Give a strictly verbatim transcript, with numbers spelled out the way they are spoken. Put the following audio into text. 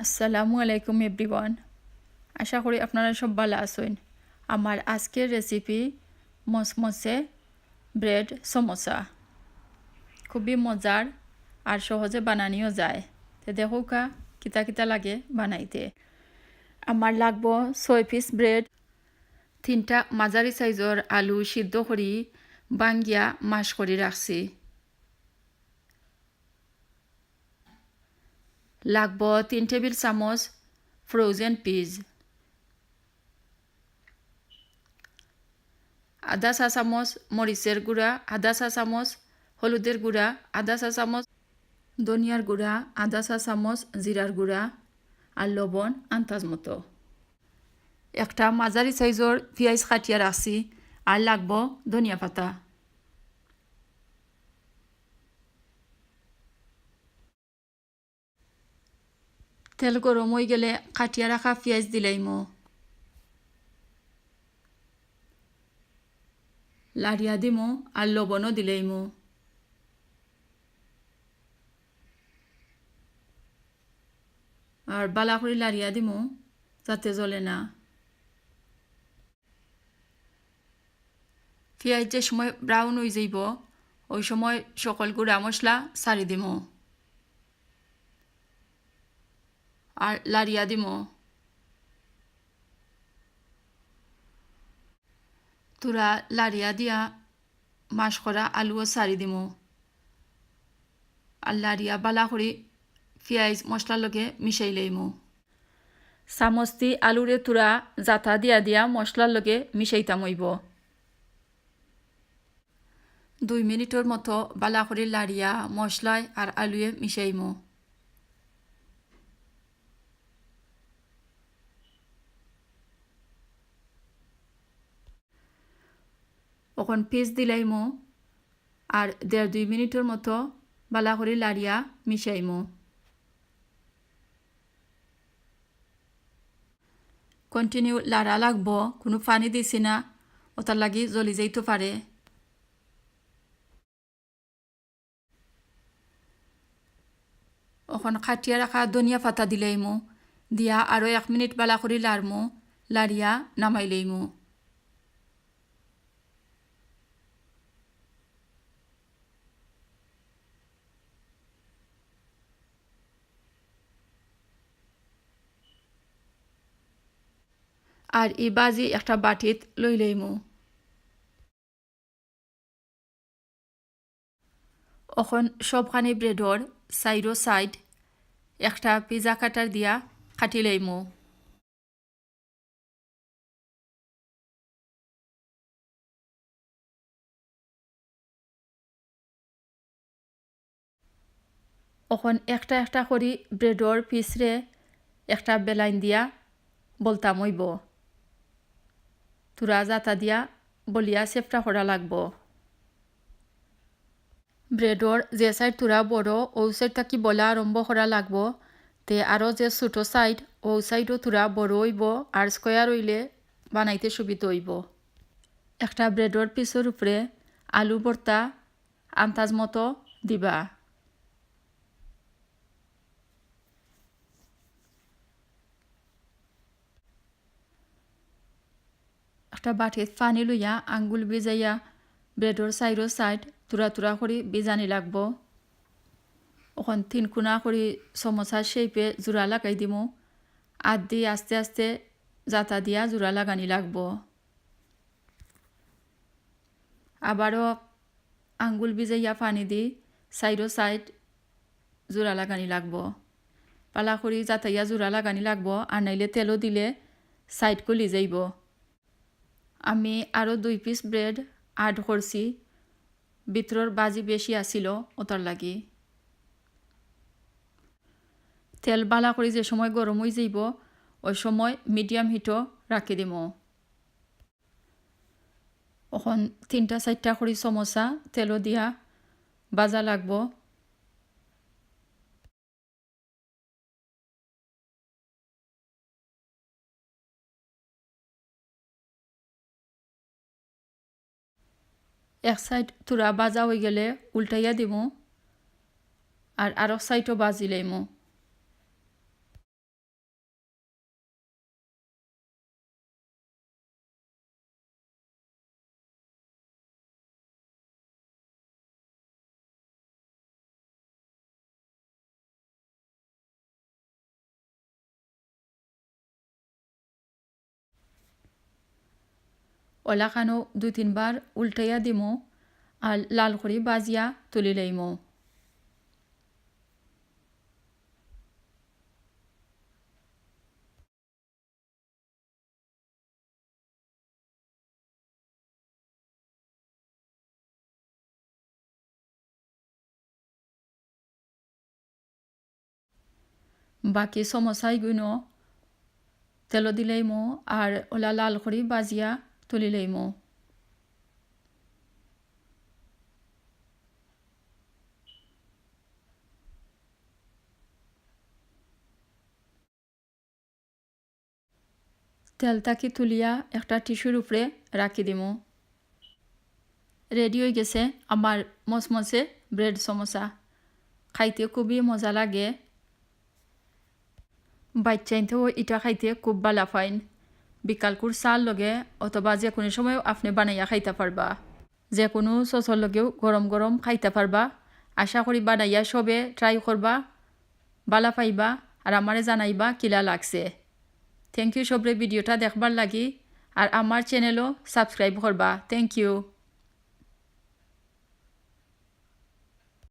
আসসালামু আলাইকুম এভরিওয়ান, আশা করি আপনারা সব ভালা আছইন। আমার আজকের রেসিপি মসমসে ব্রেড সমোসা, খুবই মজার আর সহজে বানানিও যায়। তে দেখউক্কা কিতা কিতা লাগে বানাইতে। আমার লাগবো ছয় পিস ব্রেড, তিনটা মাঝারি সাইজর আলু সিদ্ধ করি ভাঙ্গিয়া mash করি রাখছি। লাগবো তিন টেবিল চামচ frozen peas, আধা চা চামচ মরিচের গুঁড়া, আধা চা চামচ হলুদের গুঁড়া, আধা চা চামচ ধনিয়ার গুঁড়া, আধা চা চামচ জিরার গুঁড়া, আর লবণ আন্দাজ মতো। একটা মাঝারি সাইজর পিয়াইজ কাটিয়া রাখছি, আর লাগবো ধনিয়া পাতা। তেল গরম অইগেলে কাটিয়া রাখা পিয়াইজ দিলাইমু, লাড়িয়া দিমু, আর লবণও দিলাইমু। আর ভালা করি লাড়িয়া দিমু, যাতে জ্বলে না। পিয়াইজ যে সময় brown অইযাইবো, ওই সময় সকল গুঁড়া মশলা ছাড়ি দিমু। আর লাড়িয়া দিমু। থুড়া লাড়িয়া দিয়া mash করা আলুও ছাড়ি দিমু। আর লাড়িয়া ভালা করি পিয়াইজ মশলার লগে মিশাই লইমু। চামচ দি আলুরে থুড়া জাতা দিয়া দিয়া মশলার লগে মিশাইতাম অইবো। দুই মিনিটর মতো ভালা করি লাড়িয়া মশলায় আর আলুয়ে মিশাইমু। অখন peas দিলাইমু, আর দেড় দুই মিনিটর মতো ভালা করি লাড়িয়া মিশাইমু। Continue লাড়া লাগবো, কুনু পানি দিছি না, ওটার লাগি জ্বলি যাইতো পারে। অখন কাটিয়া রাখা ধনিয়া পাতা দিলাইমু, দিয়া আরো এক মিনিট ভালা করি লাড়মু, লাড়িয়া নামাই লইমু। আর ই ভাজি একটা বাটিত লই লইমু। অখন সবখানি ব্রেডর চাইরো side একটা pizza cutter দিয়া কাটি লইমু। অখন একটা একটা করি ব্রেডর পিসরে একটা বেলাইন দিয়া বলতাম অইবো। থুড়া জাতা দিয়া বলিয়া চেপটা করা লাগবো। ব্রেডর যে side থুড়া বড়, অউ side থাকি বলা আরম্ভ করা লাগবো। তে আরো যে ছোট side, অউ sideও থুড়া বড় অইবো, আর square অইলে বানাইতে সুবিধা অইবো। একটা ব্রেডর পিসর উপরে আলু ভর্তা আন্দাজ মতো দিবা। একটা বাটিত পানি লইয়া আঙ্গুল ভিজাইয়া ব্রেডর চাইরো side থুড়া থুড়া করি ভিজানি লাগবো। অখন তিন কোনা করি সমোসার shapeএ জোড়া লাগাই দিমু। আত দি আস্তে আস্তে জাতা দিয়া জোড়া লাগানি লাগবো। আবারও আঙ্গুল ভিজাইয়া পানি দি চাইরো side জোড়া লাগানি লাগবো। ভালা করি জাতাইয়া জোড়া লাগানি লাগবো, আর নাইলে তেলো দিলে side খুলি যাইবো। আমি আরো দুই পিস ব্রেড add করছি, ভিতরর ভাজি বেশি আছিল, ওটার লাগি। তেল ভালা করি যে সময় গরম অই যাইবো, ওই সময় medium heatও রাখি দিমু। অখন তিনটা চাইরটা করি সমোসা তেলো দিয়া ভাজা লাগবো। এক side থুড়া ভাজা অই গেলে উল্টাইয়া দিমু, আর আরক sideও ভাজি লইমু। অলাখানও দুই তিনবার উল্টাইয়া দিমু আর লাল করি ভাজিয়া তুলি লইমু। বাকি সমোসা ইগুইনও তেলো দিলাইমু আর অলা লাল করি ভাজিয়া তুলি লইমু। তেল থাকি তুলিয়া একটা টিস্যুর উপরে রাখি দিমু। রেডি অই গেছে আমার মসমসে ব্রেড সমোসা। খাইতে খুবই মজা লাগে। বাচ্চাইন্তেও ইটা খাইতে খুব ভালা পাইন। বিকালকুর চার লগে অথবা যে কুনু সময়ও আপনে বানাইয়া খাইতা পারবা। যে কুনু সসর লগেও গরম গরম খাইতা পারবা। আশা করি বানাইয়া সবে ট্রাই করবা, ভালা পাইবা আর আমারে জানাইবা কিলা লাগছে। থ্যাংক ইউ সবরে ভিডিওটা দেখবার লাগি আর আমার চ্যানেলও সাবস্ক্রাইব করবা। Thank you.